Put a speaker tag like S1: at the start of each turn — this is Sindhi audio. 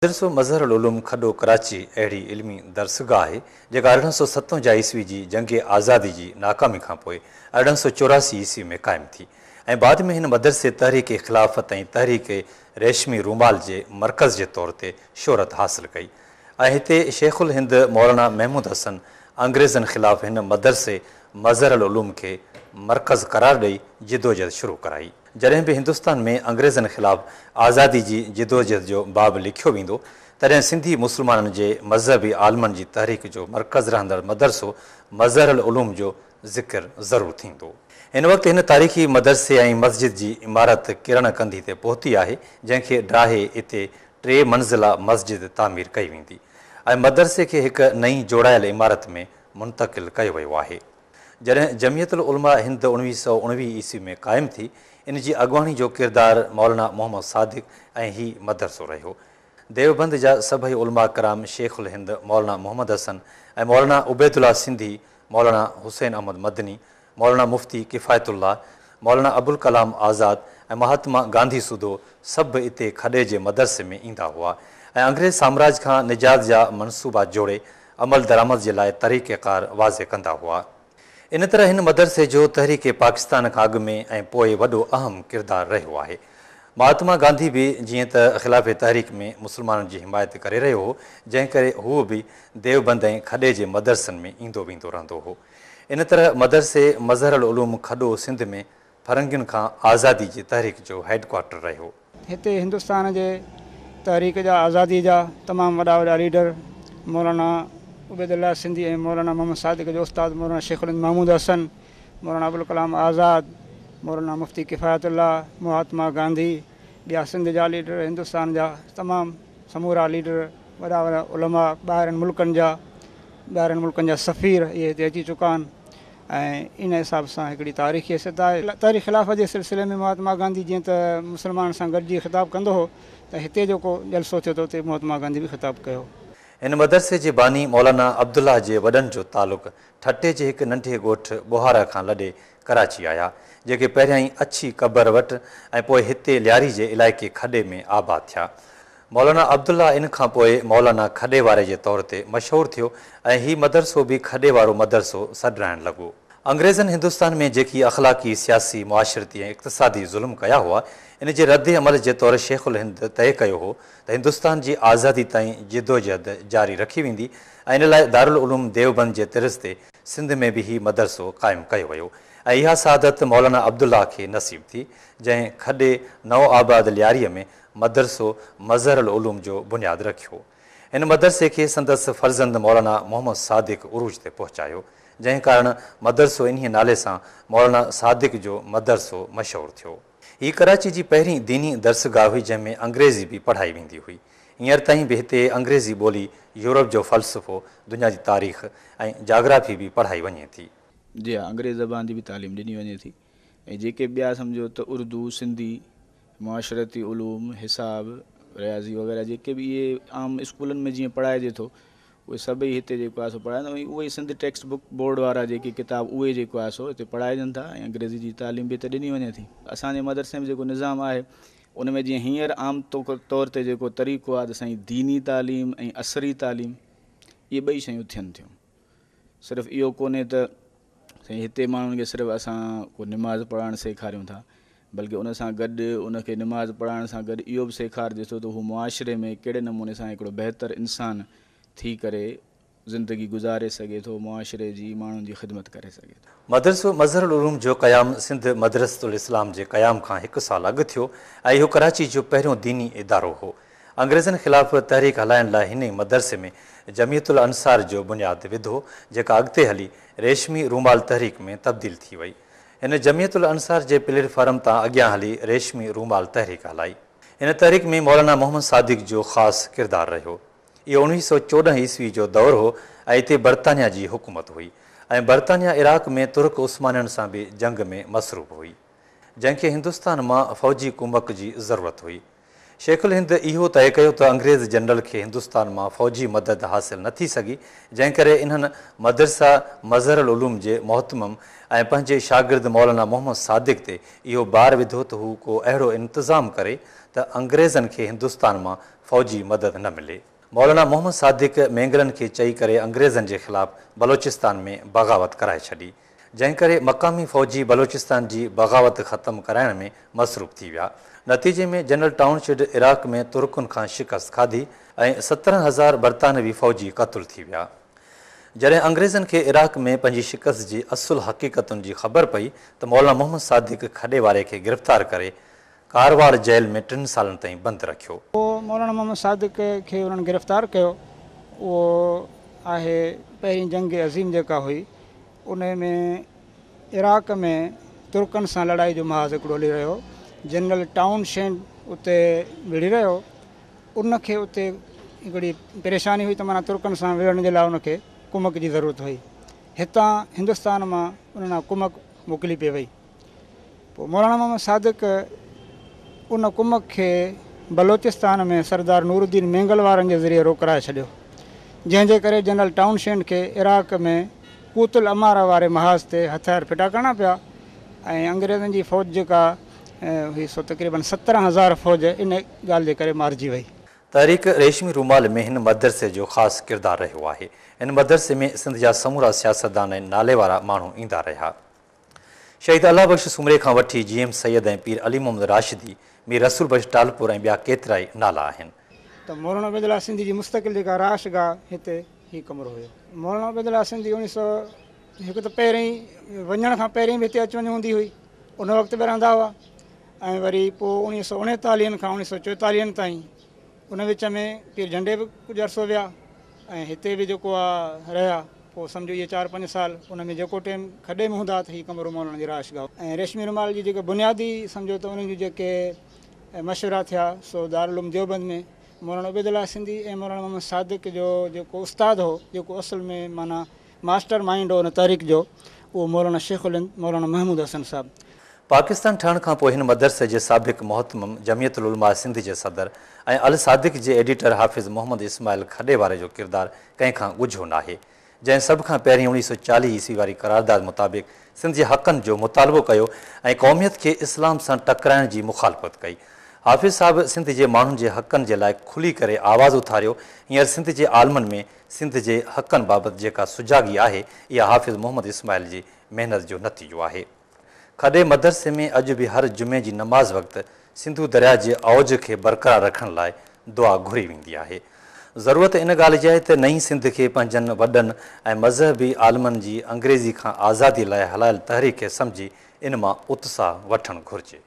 S1: مدرسو مظهر العلوم کڏو ڪراچي اهڙي علمي درسگاهه آهي، جيڪا 1857 عيسوي جي جنگ آزادي جي ناڪامي کانپوء 1884 عيسوي ۾ قائم ٿي ۽ بعد ۾ هن مدرسي تحريڪ خلافت ۽ تحريڪ ريشمي رومال جي مرڪز جي طور تي شهرت حاصل ڪئي ۽ هتي شيخ الهند مولانا محمود حسن انگريزن خلاف هن مدرسي مظهر العلوم کي مرڪز قرار ڏئي جدوجهد شروع ڪرائي. جڏهن به هندستان ۾ انگريزن خلاف آزادي جي جدوجهد جو باب لکيو ويندو، تڏهن سنڌي مسلمانن جي مذهبي عالمن جي تحريڪ جو مرڪز رهندڙ مدرسو مظهر العلوم جو ذڪر ضرور ٿيندو. هن وقت هن تاريخي مدرسي ۽ مسجد جي عمارت ڪرڻ ڪنڌي تي پهتي آهي، جنهن کي ڊاهي اتي ٽي منزله مسجد تعمير ڪئي ويندي ۽ مدرسي کي هڪ نئين جوڙايل عمارت ۾ منتقل ڪيو ويو آهي. جڏهن جمعيت العلماء هند 1919 عيسوي ۾ قائم ٿي، ان جي اڳواڻي جو ڪردار مولانا محمد صادق ۽ هي مدرسو رهيو. ديوبند جا سڀئي علماء ڪرام شيخ الهند مولانا محمد حسن ۽ مولانا عبيدالله سنڌي، مولانا حسين احمد مدني، مولانا مفتي ڪفايت الله، مولانا ابوالڪلام آزاد ۽ مهاتما گانڌي سوڌو سڀ اتي کڏي جي مدرسي ۾ ايندا هئا ۽ انگريز سامراج کان نجات جا منصوبا جوڙي عمل درآمد جي لاء طريقه ڪار واضح ڪندا هئا. ان طرح هن مدرسي جو تحريڪ پاڪستان کان اڳ ۾ ۽ پوء وڏو اهم ڪردار رهيو آهي. مهاتما گانڌي به جيئن ته خلافي تحريڪ ۾ مسلمانن جي حمايت ڪري رهيو هو، جنهن ڪري هو به ديوبند ۽ کڏي جي مدرسن ۾ ايندو ويندو رهندو هو. ان طرح مدرسي مظهر العلوم کڏو سنڌ ۾ فرنگين کان آزادي جي تحريڪ جو هيڊ ڪوارٽر رهيو.
S2: هتي هندستان جي تحريڪ جا آزادي جا تمام وڏا وڏا ليڊر مولانا عبيدالله سنڌي ۽ مولانا محمد صادق جو استاد مولانا شيخ الهند محمود حسن، مولانا ابوالڪلام آزاد، مولانا مفتي ڪفايت الله، مهاتما گانڌي، ٻيا سنڌ جا ليڊر، هندستان جا تمام سمورا ليڊر، وڏا وڏا علماء، ٻاهرين ملڪن جا ٻاهرين ملڪن جا سفير اهي هتي اچي چڪا آهن. ۽ ان حساب سان هڪڙي تاريخي حيثيت آهي. تحريڪ خلافت جي سلسلي ۾ مهاتما گانڌي جيئن ته مسلمانن سان گڏجي خطاب ڪندو هو ته هتي جيڪو جلسو ٿيو ته اتي مهاتما گانڌي به خطاب ڪيو.
S1: هن مدرسي جي باني مولانا عبدالله جي وڏن جو تعلق ٺٽي جي هڪ ننڍي ڳوٺ ٻوهارا کان لڏي ڪراچي آيا، جيڪي پهريائين اڇي قبر وٽ ۽ پوء هتي لياري جي علائقي کڏي ۾ آباد ٿيا. مولانا عبدالله ان کان پوء مولانا کڏي واري جي طور تي مشهور ٿيو ۽ هي مدرسو به کڏي وارو مدرسو سڏرائڻ لڳو. انگريزن هندستان ۾ جيڪي اخلاقي، سياسي، معاشرتي ۽ اقتصادي ظلم ڪيا هئا، ان جي رد عمل جي طور شيخ الهند طئي ڪيو هو ته هندستان جي آزادي تائين جدوجهد جاري رکي ويندي ۽ ان لاء دارالعلوم ديوبند جي طرز تي سنڌ ۾ به هي مدرسو قائم ڪيو ويو ۽ اها سعادت مولانا عبدالله کي نصيب ٿي، جنهن کڏي نئون آباد لياريء ۾ مدرسو مظهر العلوم جو بنياد رکيو. هن مدرسي کي سندس فرزند مولانا محمد صادق عروج تي پهچايو، جنهن ڪارڻ مدرسو انهيء نالي سان مولانا صادق جو مدرسو مشهور ٿيو. هي ڪراچي جي پهرين ديني درسگاهه هئي جنهن ۾ انگريزي به پڙهائي ويندي هئي. هينئر تائين به هتي انگريزي ٻولي، يورپ جو فلسفو، دنيا جي تاريخ ۽ جاگرافي به پڙهائي وڃي ٿي.
S3: جي ها، انگريزي زبان جي به تعليم ڏني وڃي ٿي ۽ جيڪي ٻيا سمجهو ته اردو، سنڌي، معاشرتي علوم، حساب، رياضي وغيره جيڪي به اهي عام اسڪولن ۾ جيئن پڙهائجي ٿو اهي سڀئي هتي جيڪو آهي سو پڙهائجن ۽ اهي سنڌ ٽيڪسٽ بڪ بورڊ وارا جيڪي ڪتاب اهي جيڪو آهي سو هتي پڙهائجن ٿا ۽ انگريزي جي تعليم به هتي ڏني وڃي ٿي. اسان جي مدرسي ۾ جيڪو نظام آهي ان ۾ جيئن هينئر عام طور تي جيڪو طريقو آهي ته سائين ديني تعليم ۽ عصري تعليم اهي ٻئي شيون ٿين ٿيون صرف اهو ڪونهي ته سائين هتي ماڻهن کي صرف اسان ڪو نماز پڙهائڻ سيکاريون ٿا بلڪه ان سان گڏ ان کي نماز پڙهائڻ سان گڏ اهو به سيکارجي ٿو ته هو معاشري ۾ ڪهڙي نموني سان هڪڙو بهتر انسان ٿي ڪري زندگي گذاري سگهي ٿو معاشري جي ماڻهن جي خدمت ڪري سگهي ٿو.
S1: مدرسو مظهر العلوم جو قيام سنڌ مدرسة الاسلام جي قيام کان هڪ سال اڳ ٿيو ۽ اهو ڪراچي جو پهريون ديني ادارو هو. انگريزن خلاف تحريڪ هلائڻ لاء هن ئي مدرسي ۾ جمعيت الانصار جو بنياد وڌو، جيڪا اڳتي هلي ريشمي رومال تحريڪ ۾ تبديل ٿي وئي. هن جمعيت الانصار جي پليٽ فارم تان اڳيان هلي ريشمي رومال تحريڪ هلائي. هن تحريڪ ۾ مولانا محمد صادق جو خاص ڪردار رهيو. اهو 1914 عيسوي جو دور هو ۽ اتي برطانيا جي حڪومت هئي ۽ برطانيا عراق ۾ ترڪ عثمانين سان به جنگ ۾ مصروف هئي، جنهن کي هندستان مان فوجي ڪمڪ جي ضرورت هئي. شيخ الهند اهو طئي ڪيو ته انگريز جنرل کي هندستان مان فوجي مدد حاصل نه ٿي سگهي، جنهن ڪري انهن مدرسه مظهر العلوم جي مهتمم ۽ پنهنجي شاگرد مولانا محمد صادق تي اهو بار وڌو ته هو ڪو اهڙو انتظام ڪري ته انگريزن کي هندستان مان فوجي مدد نه ملي. مولانا محمد صادق مينگلن کي چئي ڪري انگريزن جي خلاف بلوچستان ۾ بغاوت ڪرائي ڇڏي، جنهن ڪري مقامي فوجي بلوچستان جي بغاوت ختم ڪرائڻ ۾ مصروف ٿي ويا. نتيجي ۾ جنرل ٽائونشيڊ عراق ۾ ترڪن کان شڪست کاڌي ۽ 17,000 برطانوي فوجي قتل ٿي ويا. جڏهن انگريزن کي عراق ۾ پنهنجي شڪست جي اصل حقيقتن جي خبر پئي ته مولانا محمد صادق کڏي واري کي گرفتار ڪري ڪارواڙ جيل ۾ 3 سالن تائين بند رکيو.
S2: پوء مولانا محمد صادق کي انهن گرفتار ڪيو. اهو آهي پهرين جنگ عظيم جيڪا هئي، انهي ۾ عراق ۾ ترڪن سان لڙائي جو محاذ هڪڙو هلي رهيو. جنرل ٽائون شينڊ اتي وڙهي رهيو. ان کي اتي هڪڙي پريشاني هئي ته معنيٰ ترڪن سان وڙهڻ جي لاء ان کي ڪمڪ جي ضرورت هئي. هتان هندستان مان ان ڏانهن ڪمڪ موڪلي پئي وئي. پوء مولانا محمد صادق ان ڪمڪ کي بلوچستان ۾ سردار نور الدين مينگل وارن جي ذريعي روڪرائي ڇڏيو، جنهن جي ڪري جنرل ٽائون شينڊ کي عراق ۾ قوت الاماره واري محاذ تي هٿيار ڦٽا ڪرڻا پيا ۽ انگريزن جي فوج جيڪا هئي سو تقريبن 17,000 فوج ان ڳالهه جي ڪري مارجي وئي.
S1: تحريڪ ريشمي رومال ۾ هن مدرسي جو خاص ڪردار رهيو آهي. هن مدرسي ۾ سنڌ جا سمورا سياستدان ۽ ناليوارا ماڻهو ايندا رهيا. شهيد الله بخش سومري کان وٺي جي ايم سيد ۽ پير علي محمد راشدي، مير رسول بخش ٽالپور ۽ ٻيا ڪيترائي نالا آهن.
S2: ته مولانا عبيدالله سنڌي جي مستقل جيڪا رهائش گاهه هتي هي ڪمرو هيو. مولانا عبيدالله سنڌي 1901 ته پهرين وڃڻ کان پهرين به هتي اچ وڃ هوندي هئي، ان وقت به رهندا هئا ۽ وري پوء 1939 کان 1944 تائين ان وچ ۾ پير جهنڊي به ڪجهه عرصو ويا ۽ هتي به جيڪو آ رهيا. پوء سمجهو اهي 4-5 سال ان ۾ جيڪو ٽيم کڏي ۾ هوندا ته هي ڪمرو مولانا جي رهائش گاهه ۽ ريشمي رومال جي جيڪي بنيادي سمجهو ته انهن جون جيڪي مشورا ٿيا سو دارالعلوم ديوبند ۾ مولانا عبيدالله سنڌي ۽ مولانا محمد صادق جو جيڪو استاد هو، جيڪو اصل ۾ معنيٰ ماسٽر مائينڊ هو ان تحريڪ جو، اهو مولانا شيخ الهند مولانا محمود حسن صاحب.
S1: پاڪستان ٺهڻ کان پوء هن مدرسي جي سابق مهتمم جمعيت العلماء سنڌ جي صدر ۽ الصادق جي ايڊيٽر حافظ محمد اسماعيل کڏي واري جو ڪردار ڪنهن کان ڳجهو ناهي، جنهن سڀ کان پهرين 1940 عيسوي واري قرارداد مطابق سنڌ جي حقن جو مطالبو ڪيو ۽ قوميت کي اسلام سان ٽڪرائڻ جي مخالفت ڪئي. حافظ صاحب سنڌ جي ماڻهن جي حقن جي لاء کلي ڪري آواز اٿاريو. هينئر سنڌ جي عالمن ۾ سنڌ جي حقن بابت جيڪا سجاڳي آهي، اها حافظ محمد اسماعيل جي محنت جو نتيجو آهي. کڏي مدرسي ۾ اڄ به هر جمعي جي نماز وقت سنڌو درياء جي اوج کي برقرار رکڻ لاء دعا گهري ويندي آهي. ضرورت ان ڳالهه جي آهي ته نئين سنڌ کي پنهنجن وڏن ۽ مذهبي عالمن جي انگريزي کان آزادي لاء هلايل تحريڪ کي سمجهي ان مان اتساهه وٺڻ گهرجي.